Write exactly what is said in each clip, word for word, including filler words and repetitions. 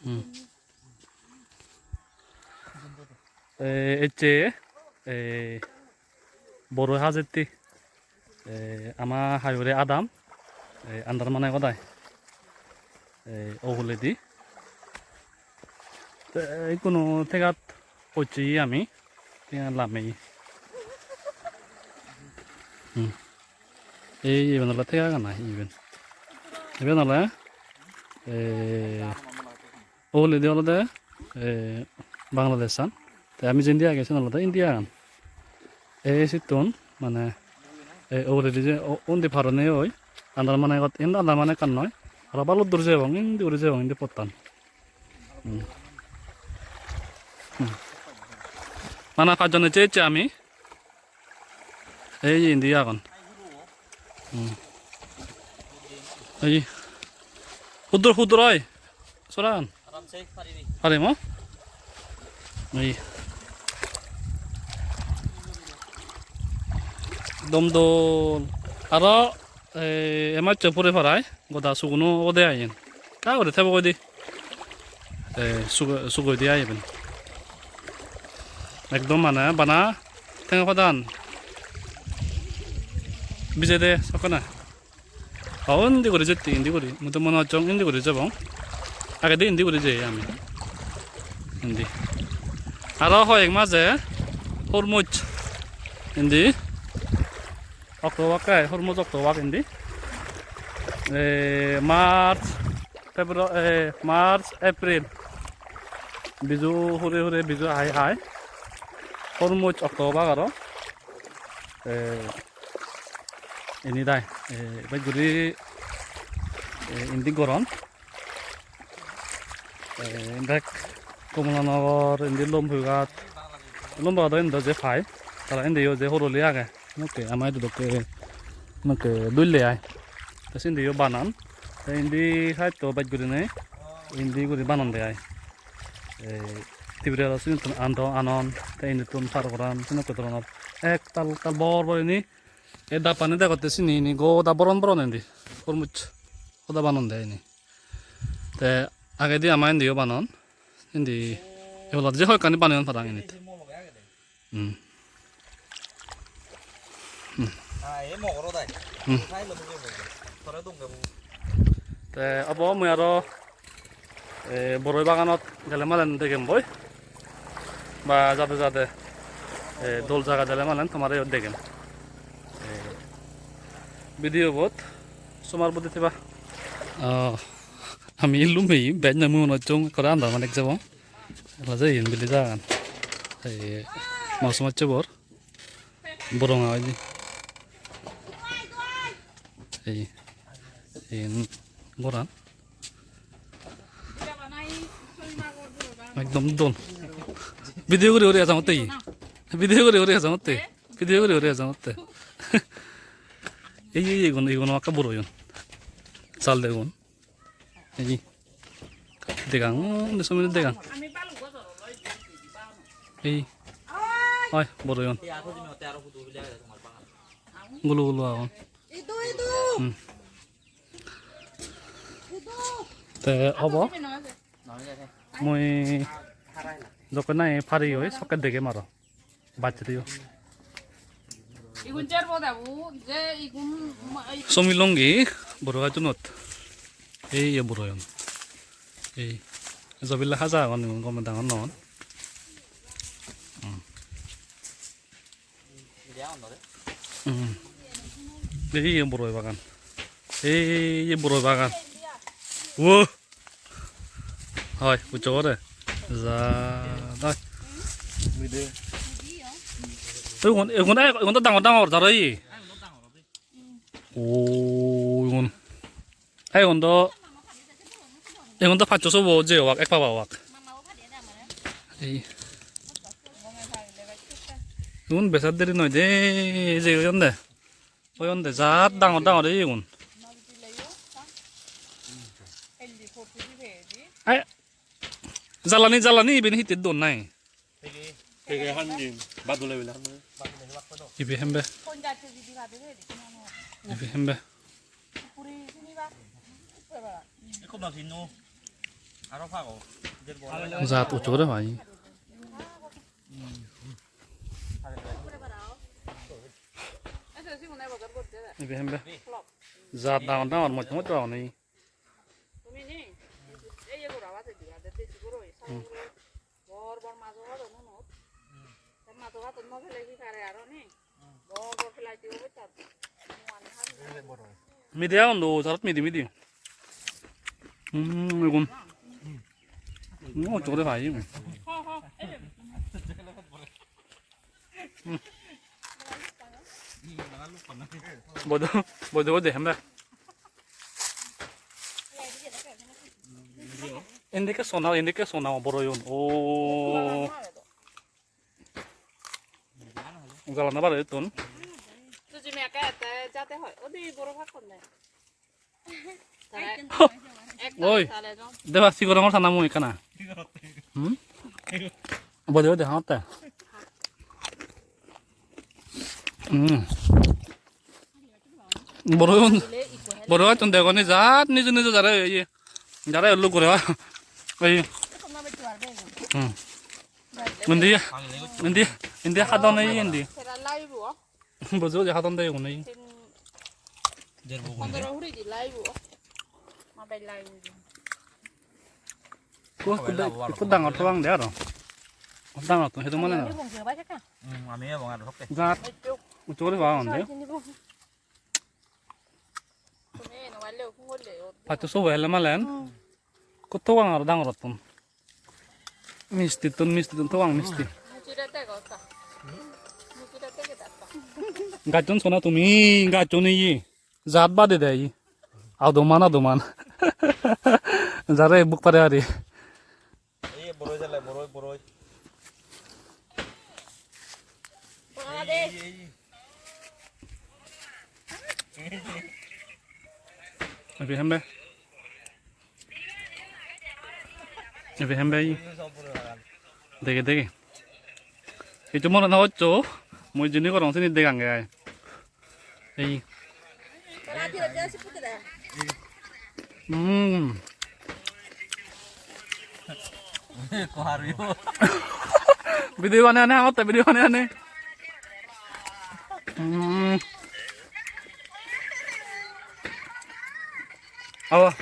Hmm. Eh, ecche, eh, boroi hajetti. Eh, ama hai hure adam, eh, andar mane godai. Eh, uguredi. Te, eh, ikkunu tegat pocche ami, tenga lamei. Hmm. Ei, iben ole tegagan ai, iben. Iben ole, eh, uguredi olode, eh, Bangladesh-an. Te ami jendi age, siyen olode India-an. Ei sittun, mane, ei uguredi je, o-, undi parone oi, andar mane got, indi andar mane ekkan noi. Aro balok dur jebong, indi guri jebong, indi pottan. Hmm. Hmm. Bana pajjon ecche, ecche ami. Ei indi agon. Hmm. Ei. Huddur, huddur oi. Soran. Parim o? Ei. Ekdom dol. Aro, eh, emaccho pure parai. Goda suguno obode ai iyen. Ekka guri thebo goi di. Eh, sugo-, sugoi di ai iben. Ekdom mane bana tenga padan. Bijede sokkene. O, undi guri jetti, indi guri. Mui do mone hocchong indi guri jebong. Agedi indi guri jeye ami. Indi. Aro hoyek maje hormoj indi. Oktobar ke, hormoj Oktobar indi. Eh, March, February, eh, March, April. Biju hure hure, Biju hai hai. Hormoj Oktobar aro. Eh, ini dai, eh, bej guri, eh, indi goron. Eh, bek Kamalanagar, indi Lombughat. Lombughat do indi je pai. Tara indiyo je horoli age. Nokke ama idu dokke, nokke dulle ai. Te sindiyo banan. Te indi side-to bej gurinei. Indi guri banonde ai. Eh, Tripura do sinittun ando anon. Te indittun par goran. Sinokke doronor. Ektal, ektal bor bor ini. Ei dappani degotte sini ini goda boron boron indi. Hormoj hoda banonde ini. Te agedi ama indiyo banon. Indi ebolot je hoyekkani baneyon parang init. Hmm. Hmm. Hmm. Te obo mui aro, eh, boroi baganot gele malen degem boi. Ba jade jade, eh, dol jaga dele malen tomare iyot degem. Eh, video bot somar bodi thiba. Oh, ami lumei bej na mui mone hocchong ekkore andar manik jebong. Ela je iyen bili jagan. Ei mausumacchabor. Boronga oide. Ei, ei goran. Ekdom dol. Video guri guri ajamotte ye. Video guri guri ajamotte. Video guri guri ajamotte. Ei, ei, igun, igun akka buro igun. Sal degun. Ei. Degang, undi somele degang. Ei. Oi, buro igun. Gulo gulo agon. Hmm. Te obo. Mui jokke nahi pari oi, sokke degem aro. Bacche diyo. Igun jar boda bu, je igun ma-, i- Somi longi, buro gajunot. Ei ye buro yon. Ei. Jobilla haja agon igun gome dangor non. Hmm. Hmm. Ei ye boroi bagan. Ei ye boroi bagan. Wo. Hoi, buccho gore. Ja, dai. Egun, egun, egun do dangor dangor jaro ye. O, egun. Ei, igun do, igun do paccho sobo je obak, ek paba obak. Ei. Igun besar deri noi de, je oyon de. Oyon de, jat dangor dangor oye igun. Ai, jalani, jalani iben hitte don nai? Pege han din, badole bele han. Ibe hembe. Ibe hembe. Jat ucchore pai. Ibe hembe. Jat dangor dangor mojje mojje agon ei. Bor bor majo hadon unot. Te majo hadon no pele hi pare aro ni? Bor bor plastic obo tar. Midi agon do, sarot midi midi. Hmm, egun. Hmm, chore bhai. Bodo, bodo, bodo, hemda. Indike sona, indike sona, boro yon. Oh. Jalana bare tun. Tuji me aka ete jate hoy. Odi boro bhag konne. Oi. Deba sigorongor sana mui ekkana. Hmm? Bode bode hamatte. Hmm. Boro, boro gacchun degoni jat nijo nijo jare ye. Jare ullu gore ba. Ei. Hmm. Indi, indi, indi hadon ei indi. Bojo bojo hadon de uni. Pondro huri di laibo. Mabai laibo. Ko, ko da-, ko dangor tobang de aro. Dangor to hedu mane na. Ani bong ke ba ka? Hmm, ami ebong aro hokke. Jat. Ucchore ba onde. Patto sobo hele malen. Ko tobang aro dangorottun. Mistittun, mistittun, tobang misti. Gacchun sona tumi, gacchun iyi. Jat bade de iyi. Aduman, aduman. Jare buk pare ari. Ei boroi jale, boroi, boroi. Ei, ei, ei. Ibe hembe. Ibe hembe ei. Dege, dege. Itu mone no hoccho. Mui jini gorong sini degange ai. Ei. Hmm. Video bane ane, amatte video bane ane. Hmm. Awa.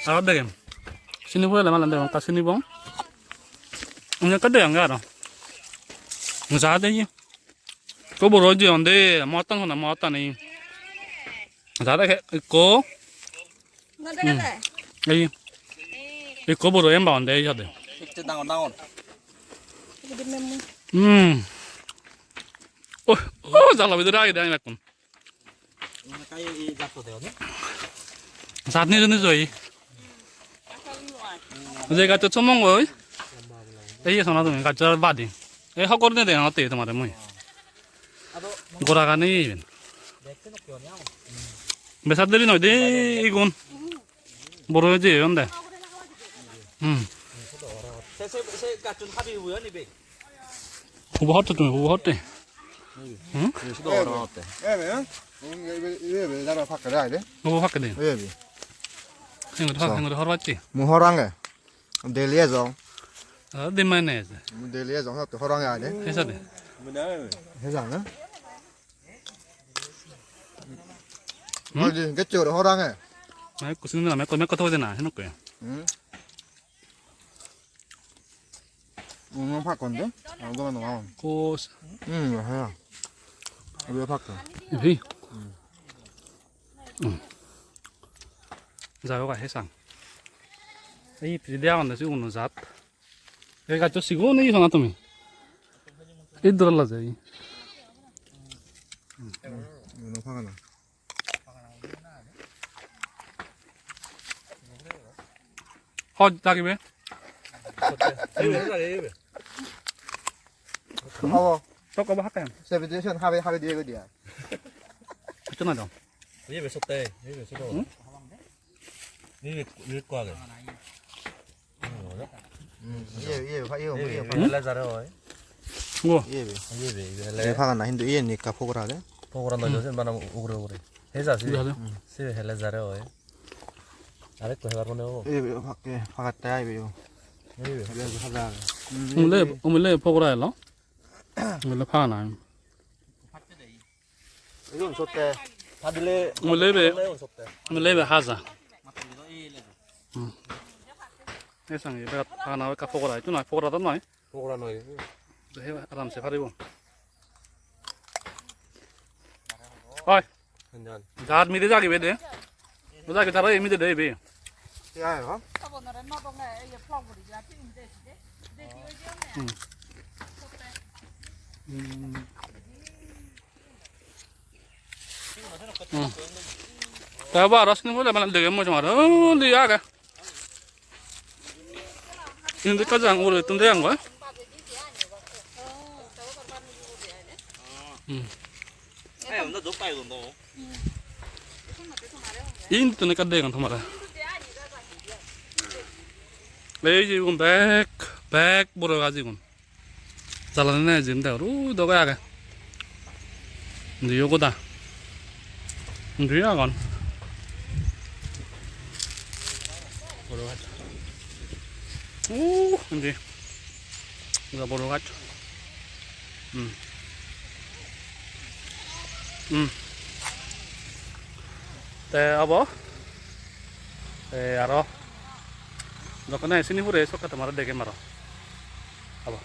Awa degem. Sini pore le malan degem, ta sini bong. Ini ka degem aro. Musa de ye. Ko boro je onde, mottan hona, mottan ei. Jade ke, ikko. Hmm. Ei. Ikko boro em ba onde, ei jade. Ekte dangor, dangor. Hmm. Oh, oh, jala bidire age de ami ekkun. Satni juni joi. Je gacchot somongoi. Ei sona tumi gacchot badi. Ei hokor ne degangotte tomare mui. Goragani iben. Besat deri noi de igun. Boro oye je onde. Hmm. Hubo hotte tumi, hubo hotte. Hmm? Ei, ei, ei, ei, ei, ei, jara pakke de ai de. Hubo pakke de. Ei, ei. Hengori hor, hengori hor bacche. Mu hor ange. Daily ejong. Ah, di mane eje. Mu daily ejong, hotte hor ange ai de. Hesa de. Hesa na? Hmm? Oi, di, gecche guri hor ange. Ai, kusin na, me ko, me ko to de na, henokke. Hmm? Uno pakkon de, aro gome no pakkon. Kos. Hmm, ha. Aro pakkon. Hi. Hmm. Jai hok, he sang. Ei pijedi agonde sigun jat. Ei gaccho sigun ei sona tumi. Ei dora la jai. Uno pakkon. Hoj lagibe. Obo. Tok obo hakke. Se video sen habe, habe diye goi diya. Ito na dong. Iye be sotte, iye be sotte. Hmm? Iye be, iye ko age. Hmm, iye, iye, iye, iye, iye. Hele jare oi. Wo. Iye be. Iye be, iye hele. Iye pagana hintu iye ni ekka pokora age. Pokora noi, sen bana ugure ugure. He ja si. Iye hele. Se hele jare oi. Arekko hebar mone o. Ei be pakke, pagatte ai be o. Ei be. Ei be haja. Umile, umile pokora elo. Umile pagana. Igun sotte. Padile. Umile be. Umile sotte. Umile be haja. Hmm. Ei sange berat pagana ekka pokora. Itu noi, pokora to noi. Pokora noi. He aramse paribo. Oi. Hanjan. Jar mide jagi be de. Jagi tara ei mide de be. Ya, ya. Hmm. Hmm. Hmm. Te aro sini bole mane dege mui tomare. Undi age. Indi ekka jang, ugure tun degong goi. Hmm. Indi tun ekka degong tomare. Ei je igun bek, bek boro gaj igun. Jalani nei jin degor, ui doge age. Indiyo goda. Indiyo agon. Boro gaj. Uh, indi. Goda boro gaj. Hmm. Hmm. Te abo. Te aro. Jokkone sini hure sokke tomare degem aro. Abo.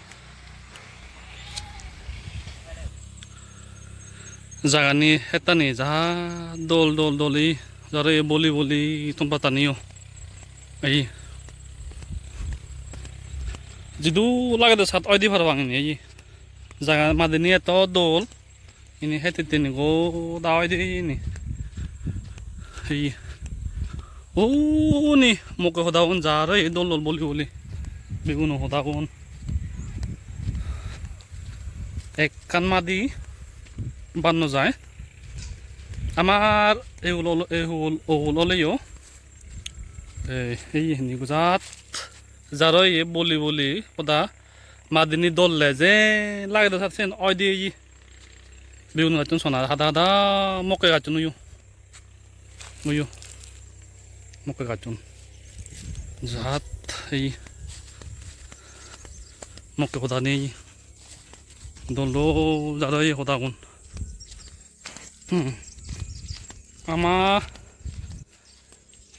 Jagani hettani ja dol dol doli, jare boli boli ton pattaniyo. Ei. Jidu lagede sat oide parapang ini, ei. Jaga madini eto dol. Ini hetitteni goda oide ini. Ei. Uni mokke hodagun jar oye dol dol boli boli. Beguno hodagun. Ekkan madi ban no jai. Amar ehul olo-, ehul ohul oleyo. Ei, ei hini gujat. Jar oye boli boli hoda. Madini dol leje lagede sat sen oide ye. Begun gacchun sona hada hada mokke gacchun uyo. Uyo. Mokke gacchun. Jat ei mokke hoda nei. Dol dol jadon ei hodagun. Hmm. Ama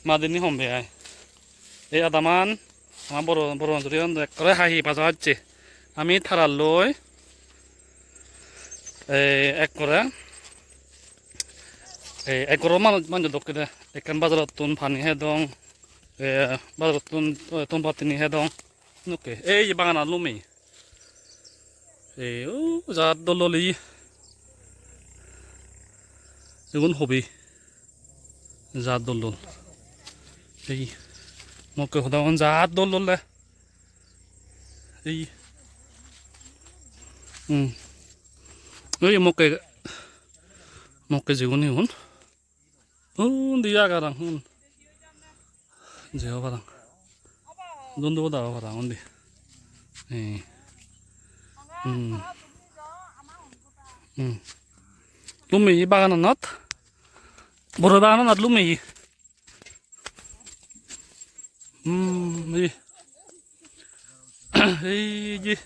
madini hombe ai. Ei adaman Ama boro, boro manjore on ekkore hahi baja hacche. Ami taralloi, eh, ekkore, eh, ekkore manuj, manuj dokke de. Ekkan bajarottun pani hedong, eh, bajarottun, eh, ton pattini hedong. Nukke, ei je baganot lumi. Ei, o, jat dol dol ei. Igun hobi. Jat dol dol. Ei, mokke hoda hon jat dol dol de. Ei. Hmm. Ei mokke, mokke jigun igun. Undi age parang, hun. Jeo parang. Dundu da parang undi. Eh. Hmm. Hmm. Lumi bagananot. Boro bagananot lumi. Hmm, ei. Ei je.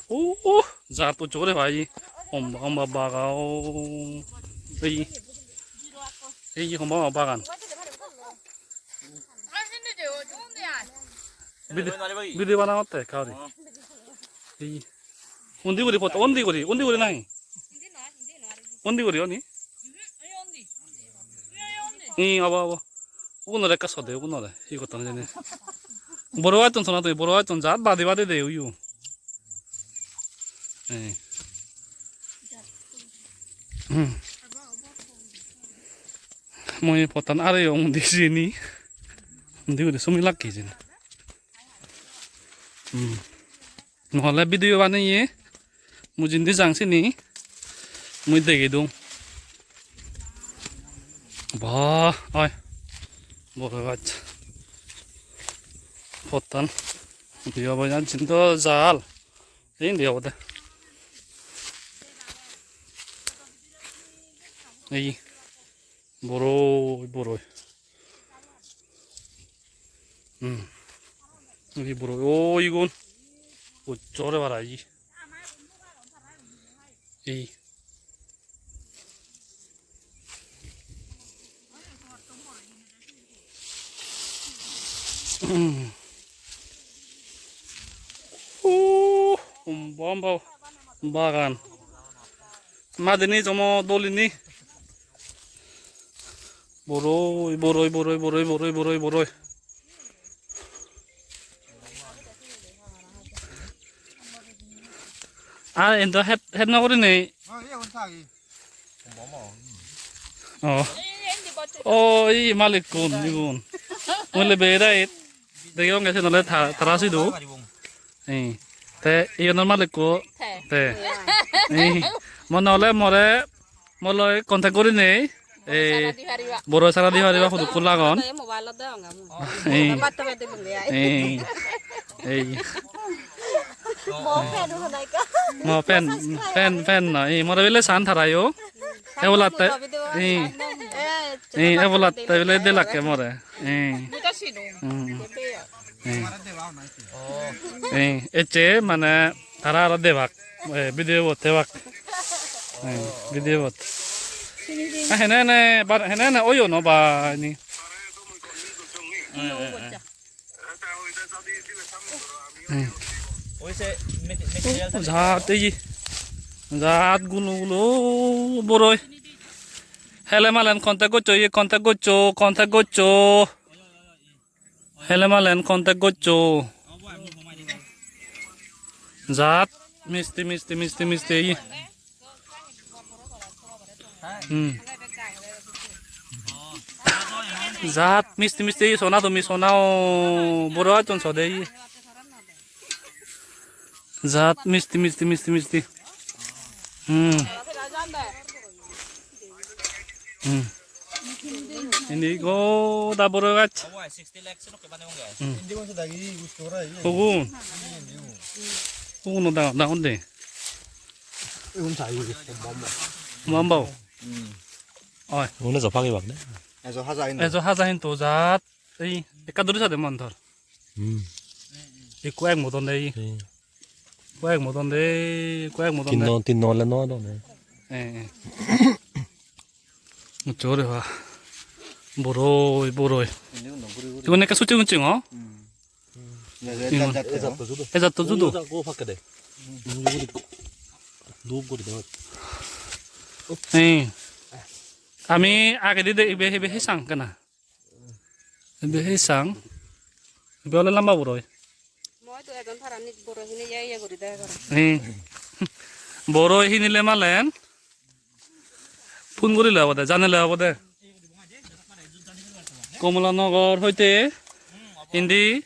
Oh, oh, jat ucche guri bhai. Lomba, lomba bagan. Ei. Ei je lomba, lomba bagan. Video, video banangotte ekka guri. Ei. Undi guri pot, undi guri, undi guri nahi? Undi guri oni? Hi, obo, obo. Ugunore ekka sode, ugunore. Hi gotton hijeni. Boro gacchun sona tui, boro gacchun jat badi badi de uyu. Ei. Hmm. Mui pottan areyong undi sini. Undi guri sumi lakke hijeni. Hmm. Nohole video baneye mui jindi jang sini mui degei dong. Bah, oi. Boro gaj. Pottan. Indi obo jan jindo jal. Ei indi obode. Ei. Boroi, boroi. Hmm. Ei boroi, o igun. Ucchore bara ei. Ei. Uh, umba umba bagan. Madini jomo dolini. Boroi, boroi, boroi. Ar indo het, het no gurinei. Oh. Oh, ei malikkun igun. Mui le berai degeyonge siyen ole ta-, tara sidu. Ei, te iyenor malikko te. Ei, mone ole more, mo loi contact gurinei. Ei, boroi sara di pariba, hudukko lagon. Ei, ei, ei. Mo fan, fan, fan no. Ei, more bile san tarayo. Ebolatte, ei, ei, ebolatte bile delakke more. Ei. Hmm. Ei. Ei, ecche mane tara aro debak. Eh, video bot debak. Eh, video bot. Ah, hene, hene, bar, hene, hene, oyo no ba ni. Eh, eh, eh. Hmm. Jat ei. Jat gulo gulo boroi. Hele malen contact goccho, ye contact goccho, contact goccho. Hele malen contact goccho. Jat misti, misti, misti, misti, ei. Hmm. Jat misti, misti, ei sona tumi, sona o, boro ajon sode, ei. Jat misti, misti, misti, misti. Hmm. Hmm. Ini goda boro gach. Hmm. Hugun. Hugun dangor, dangor de. Bambao. Hmm. Oi. Mone so pagi bak de. Ejo haja hin. Ejo haja hin to jat. Ei ekka duri sade mon thor. Hmm. Ikko ek modon de. Hmm. Ekko ek modon de, ekko ek modon de. Tinno, tinno ole no don. Eh, eh. Uccho re ba. Boroi, boroi. Indi uno guri guri. Igun ekka sucching ucching, o? Hmm. Igun. Ejatto judo. Ejatto judo. Go pakke de. Dhup guri de. Eh. Ami agedi de ibe, ibe hisang kana. Ibe hi sang? Ibe ole lamba boroi. Moi to ejon parani boroi hini ye ye guri de goro. Hi. Boroi hinile malen phone gorile obode, janile obode. Kamalanagar hoite indi,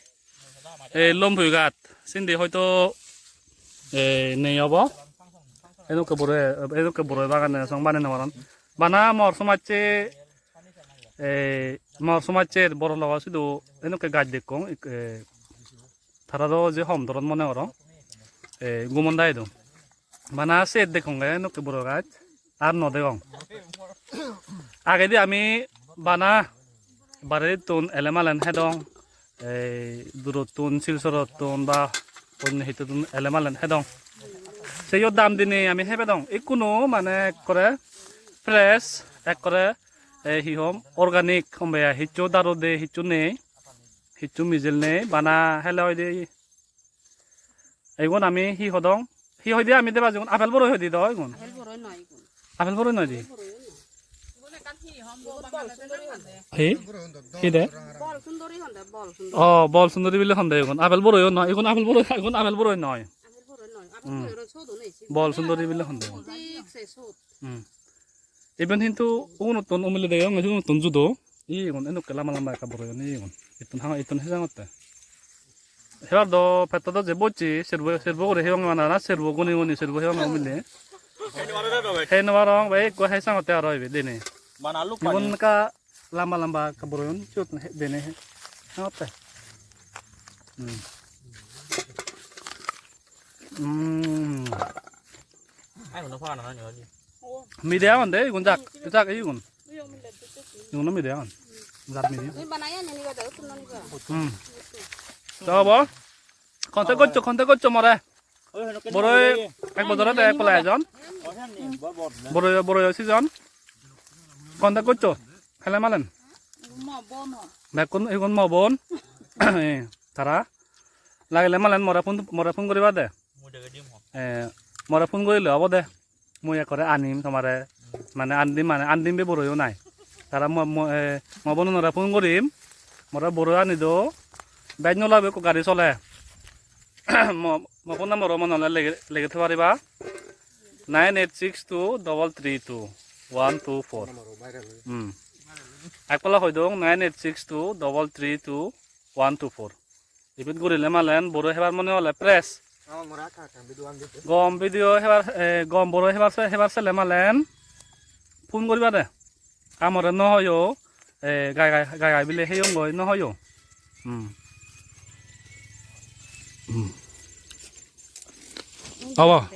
ei Lompuighat, sindi hoito, ei, nei obo. Edokke boroi, edokke boroi bagane song bane no paron. Bana mor somajje Ei mor somajjer boro logo sidu enokke gaj dekkong, ik-, eh, tara do je hom doron mone gorong. Eh, gumon dai do. Bana set dekkonge enokke boro gaj, ar no degong. Agedi ami bana barettun ele malen hedong, ei durottun, Silchorottun ba onno hittun ele malen hedong. Seyo dam dinei ami hebedong. Ikkunu mane ekkore fresh, ekkore ei hi hom, organic hom be ai, hissu daru de hissu nei, hissu mijil nei, bana hele hoide. Igun ami hi hodong? Hi hoide ami deba jigun apple boroi hoide do igun. Apple boroi noi igun. Apple boroi noi de. Apple boroi noi. Hi? Hi de? Bol sundori honde, bol sundori. Oh, bol sundori bile honde igun. Apple boroi noi, igun apple boroi, igun apple boroi noi. Apple boroi noi, apple Hmm. boroi noi, sot o nei, sot. Bol sundori bile honde. Thik se sot. Hmm. Iben hintu ugunottun umile degong, ugunottun judo. Iyegun enukke lamba lamba ekka boroyon iyegun. Ittun hanga, ittun hejangotte. Hebar do petto do je bocche, serbo, serbo guri heyonge bana na, serbo guni guni serbo heyonge umile. Hei no parong, bhai, ekko hejangotte aro ibe dene. Bana luk pani. Igun ekka lamba lamba ekka boroyon, siyot he-, dene he-, hejangotte. Hmm. Hmm. Ai, hono pagana nani hoji. Mide agon de, igun jak, jak igun. Igun mide agon. Jat mide. Tumi banai ani niba de, uttun niba. Hmm. To obo? Contact goccho, contact goccho more. Boroi ek bojorot ek pala ejon. Boroi, boroi season. Contact goccho. Hele malen. Mo bon ho. Bekkun igun mo bon. Eh, tara. Lagile malen more phone, more phone guriba de. Eh, more phone gorile obo de. Mui ekkore anim tomare, mane andim, mane andim be boroyo nai. Tara mo, mo, eh, mo bonunore phone gorim, more boro ani do, bej no labe ekko gari sole. Mo, mo phone number-o mone hole lege, lege thei pariba. Nine eight six two double three two one two four. Hmm. Ek pala hoi dong, nine eight six two double three two one two four. Ibet gurile malen boro hebar mone hole fresh. Ama mora ekka ekka video an dite. Gom video hebar, eh, gom boro hebar se, hebar sele malen phone guriba de. Amore no hoyo, eh, gai gai, gai gai bile heyong goi no hoyo. Hmm. Hmm. Obo.